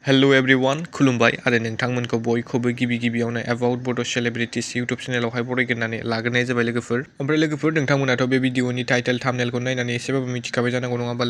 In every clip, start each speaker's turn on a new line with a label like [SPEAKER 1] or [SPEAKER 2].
[SPEAKER 1] Hello everyone खुलुमबाय आरो नोंथांमोनखौ बयखौबो गिबियावनो एबाउट बड' सेलिब्रिटिस इउट्यूब चेनेलावहाय बरायग्रोनानै लाग्रोनाय जाबाय लोगोफोर। ओमफ्राय लोगोफोर नोंथांमोनाथ' बे भिडिअनि टाइटेल थाम्बनेलखौ नायनानै एसेबाबो मिथिखाबाय जानांगौ नङा होमबा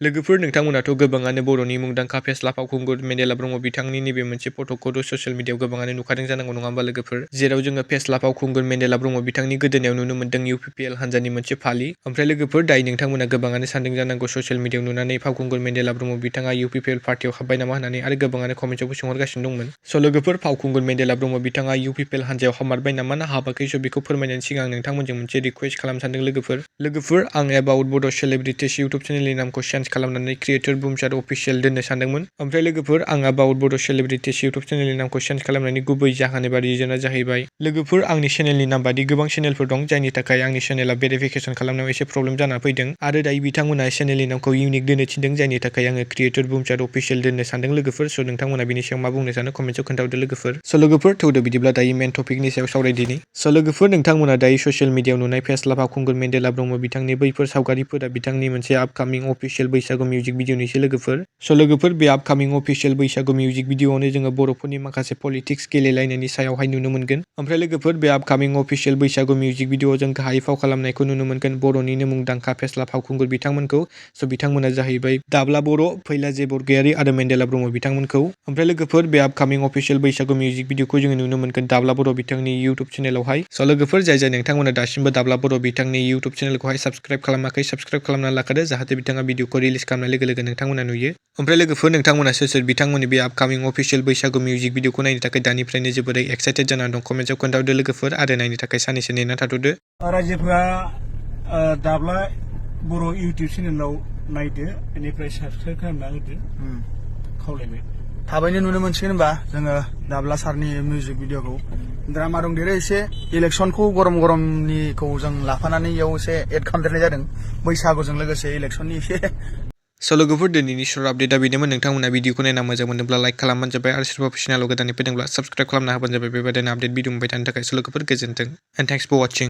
[SPEAKER 1] लोगोफोर नोंथांमोनाथ' गोबाङानो बर'नि मुंदांखा फेस्ला फावखुंगुर मेन्देला ब्रह्म बिथांनि नैबे मोनसे फट'खौथ' ससियेल मिडियायाव गोबाङानो नुखादों जानांगौ नङा होमबा लोगोफोर, जेराव जोङो फेस्ला फावखुंगुर मेन्देला ब्रह्म बिथांनि गोदोनायाव नुनो मोन्दों UPPL हान्जानि मोनसे फालि। ओमफ्राय लोगोफोर दायो नोंथांमोना गोबाङानो सानदों जानांगौ ससियेल मिडियायाव नुनानै फावखुंगुर मेन्देला ब्रह्म बिथाङा UPPL पार्टियाव हाबबाय नामा होननानै, आरो गोबाङानो कमेन्टआवबो सोंहरगासिनो दंमोन। स' लोगोफोर फावखुंगुर मेन्देला ब्रह्म बिथाङा UPPL हान्जायाव हाबमारबाय नामा ना हाबाखै, स' बेखौ फोरमायनायनि सिगां नोंथांमोनजों मोनसे रिक्वेस्ट खालामनो सानदों लोगोफोर आं एबाउट बड' सेलिब्रिटिस इउट्यूब चेनेलनि नामखौ चेन्ज खालामनानै क्रिएटर बुमसार अफिसियेल दोननो सानदोंमोन। ओमफ्राय लोगोफोर आं एबाउट बड' सेलिब्रिटिस इउट्यूब चेनेलनि नामखौ चेन्ज खालामनायनि गुबै जाहोन एबा रिजोना जाहैबाय लोगोफोर आंनि चेनेलनि नाम बादि गोबां चेनेलफोर दं जायनि थाखाय आंनि चेनेला भेरिफिकेसन खालामनायाव एसे प्रब्लेम जानानै फैदों, आरो दायो बिथांमोना चेनेलनि नामखौ इउनिक दोननो थिनदों जायनि थाखाय आङो क्रिएटर बुमसार अफिसियेल दोननो सानदों लोगोफोर। स' नोंथांमोना बिनि सायाव मा बुंनो सानो कमेन्टआव खोन्थाहरदो लोगोफोर। स' लोगोफोर थौदो बिदिब्ला दायो मेन टपिकनि सायाव सावरायदिनि। स' लोगोफोर नोंथांमोना दायो ससियेल मिडियायाव नुनाय फेस्ला फावखुंगुर मेन्देला ब्रह्म बिथांनि बैफोर सावगारिफोरा बिथांनि मोनसे आपकामिं अफिसियेल बैसागु मिउजिक भिडिअनिसो लोगोफोर। स' लोगोफोर बे आपकामिं अफिसियेल बैसागु मिउजिक भिडिअआवनो जोङो बर'फोरनि माखासे पलिटिक्स गेलेलायनायनि सायावहाय नुनो मोनगोन। ओमफ्राय लोगोफोर बे आपकामिं अफिसियेल बैसागु मिउजिक भिडिअआव जों गाहाय फाव खालामनायखौ नुनो मोनगोन बर'निनो मुंदांखा फेस्ला फावखुंगुर बिथांमोनखौ। स' बिथांमोना जाहैबाय दाब्ला बर', फैला बरगयारी आरो मेन्देला ब्रह्म बिथांमोनखौ। ओमफ्राय लोगोफोर बे आपकामिं अफिसियेल बैसागु मिउजिक भिडिअखौ जोङो नुनो मोनगोन दाब्ला बर' बिथांनि इउट्यूब चेनेलावहाय। स' लोगोफोर जाय नोंथांमोना दासिमबो दाब्ला बर' बिथांनि इउट्यूब चेनेलखौहाय साबस्क्राइब खालामाखै साबस्क्राइब खालामनानै लाखादो, जाहाथे बिथाङा भिडिअखौ रिलिज खालामनाय लोगो लोगो नोंथांमोना नुयो। ओमफ्राय लोगोफोर नोंथांमोना सोर बिथांमोननि बे आपकामिं अफिसियेल बैसागु मिउजिक भिडिअखौ नायनो थाखाय दानिफ्रायनो जोबोरै एक्साइटेड जानानै दं कमेन्टआव खोन्थाहरदो लोगोफोर, आरो नायनो थाखाय साननैसो नेना थाथ'दो।
[SPEAKER 2] रायजोफोरा दाब्ला बर' इउट्यूब चेनेलाव नायदो, बेनिफ्राय साबस्क्राइब खालामना होदो खावलायबाय।
[SPEAKER 3] थाबैनो नुनो मोनसिगोन होनबा जोङो दाब्ला सारनि मिउजिक भिडिअखौ। द्रामा दंदेरो एसे, इलेक्सनखौ गरमनिखौ जों लाफानानै इयाव एसे एड खालामदेरनाय जादों बैसागुजों लोगोसे इलेक्सननि एसे।
[SPEAKER 1] स' लोगोफोर दिनैनि शर्ट आपडेटआ बेनोमोन। नोंथांमोना भिडिअखौ नायना मोजां मोनोब्ला लाइक खालामबानो जाबाय, आरो सोरबा चेनेलाव गोदानै फैदोंब्ला साबस्क्राइब खालामना होबानो जाबाय बेबायदिनो आपडेट भिडिअ मोनबाय थानो थाखाय। स' लोगोफोर गोजोन्थों एन्ड थेंक्स फर वाचिं।